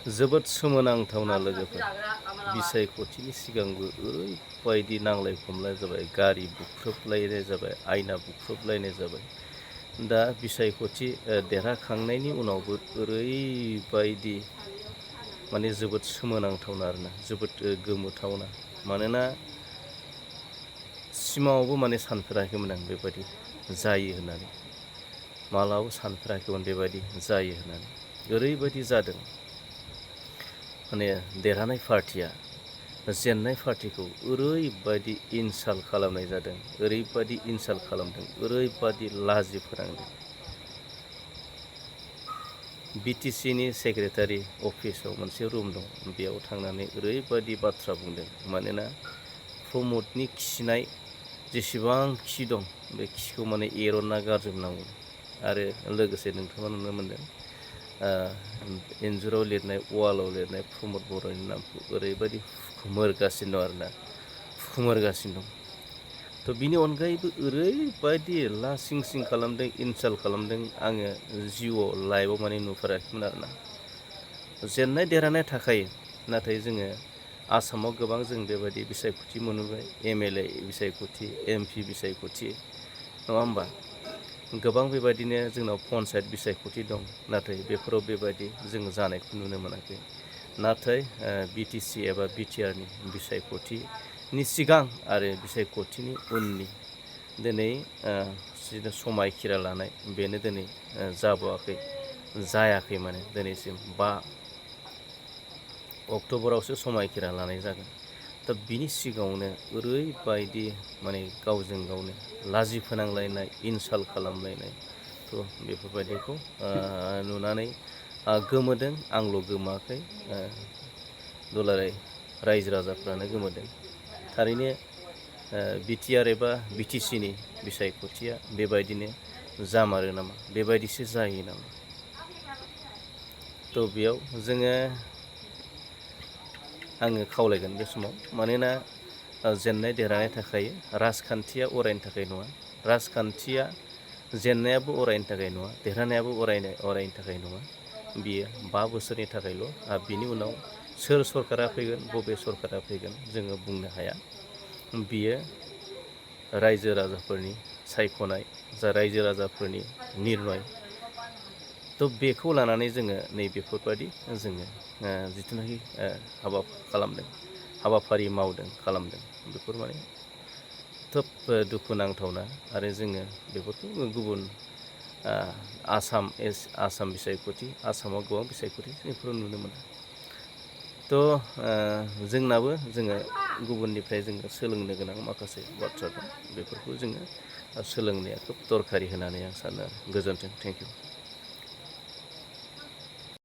जोबोद सोमोनांथावना लोगोफोर बिसायख'थिनि सिगांबो ओरैबायदि नांलाय खमलाय जाबाय, गारि बुख्रुबलायनाय जाबाय, आयना बुख्रुबलायनाय जाबाय। दा बिसायख'थि देरहाखांनायनि उनावबो ओरैबायदि माने जोबोद सोमोनांथावना आरोना, जोबोद गोमोथावना। मानोना सिमाङावबो माने सानफेराखैमोन आं बेबायदि जायो होननानै, मालाबाबो सानफेराखैमोन बेबायदि जायो होननानै। ओरैबायदि जादों माने देरहानाय पार्टिया जेननाय पार्टिखौ ओरैबायदि इनसाल्ट खालामनाय जादों, ओरैबायदि इनसाल्ट खालामदों, ओरैबायदि लाजि फोनांदों। बिटिसिनि सेक्रेटारि अफिसाव मोनसे रुम दं, बेयाव थांनानै ओरैबायदि बाथ्रा बुंदों। मानोना प्रमदनि खिनाय जेसेबां खि दं बे खिखौ माने एरनना गारजोबनांगौ। आरो लोगोसे नोंथाङा नुनो मोनदों इन्जुराव लिरनाय, वालाव लिरनाय प्रमद बर'नि नामखौ ओरैबायदि हुखुमोरगासिनो दं आरोना, हुखुमोरगासिनो दं। थ' बिनि अनगायैबो ओरैबायदि लासिं सिं खालामदों, इनसाल्ट खालामदों, आङो जिउआव लाइफआव माने नुफेराखैमोन आरोना। जेननाय देरहानाय थाखायो, नाथाय जोङो आसामाव गोबां जों बेबायदि बिसायख'थि मोनबोबाय, एमएलए बिसायख'थि, एमपि बिसायख'थि, नङा होमबा? गोबां बेबायदिनो जोंनाव पन्सायत बिसायख'थि दं, नाथाय बेफोराव बेबायदि जों जानायखौ नुनो मोनाखै। नाथाय बिटिसि एबा बिटिआरनि बिसायख'थिनि सिगां आरो बिसायख'थिनि उननि दिनै जिथु समायखिरा लानाय, बेनो दिनै जाबावाखै, जायाखै माने दिनैसिम। 5 अक्ट'बरावसो समायखिरा लानाय जागोन। दा बिनि सिगाङावनो ओरैबायदि माने गावजों गावनो लाजि फोनांलायनाय, इनसाल्ट खालामलायनाय, थ' बेफोरबायदिखौ नुनानै गोमोदों। आंल' गोमाखै, दुलाराय रायजो राजाफ्रानो गोमोदों। थारैनो बिटिआर एबा बिटिसिनि बिसायख'थिया बेबायदिनो जामारो नामा, बेबायदिसो जायो नामा? थ' बेयाव आङो खावलायगोन बे समाव, मानोना जेननाय देरहानाय थाखायो, राजखान्थिया अरायनि थाखाय नङा। राजखान्थिया जेननायाबो अरायनि थाखाय नङा, देरहानायाबो अरायनि थाखाय नङा। बियो 5 बोसोरनि थाखायल'। बिनि उनाव सोर सरकारा फैगोन, बबे सरकारा फैगोन, जोङो बुंनो हाया। बियो रायजो राजाफोरनि सायख'नाय, जा रायजो राजाफोरनि निर्णय। थ' बेखौ लानानै जोङो नैबेफोरबायदि जोङो जिथुनाखि हाबाफारि मावदों, खालामदों, बेफोर माने खोब दुखुनांथावना। आरो जोङो बेफोरखौ गुबुन आसाम बिसायख'थि, आसामाव गोबां बिसायख'थि बेफोराव नुनो मोना। थ' जोंनाबो जोङो गुबुननिफ्राय जोङो सोलोंनो गोनां माखासे बाथ्रा दं, बेफोरखौ जोङो सोलोंनाया खोब दरखारि होननानै आं सानो आरो। गोजोन्थों, थेंक इउ।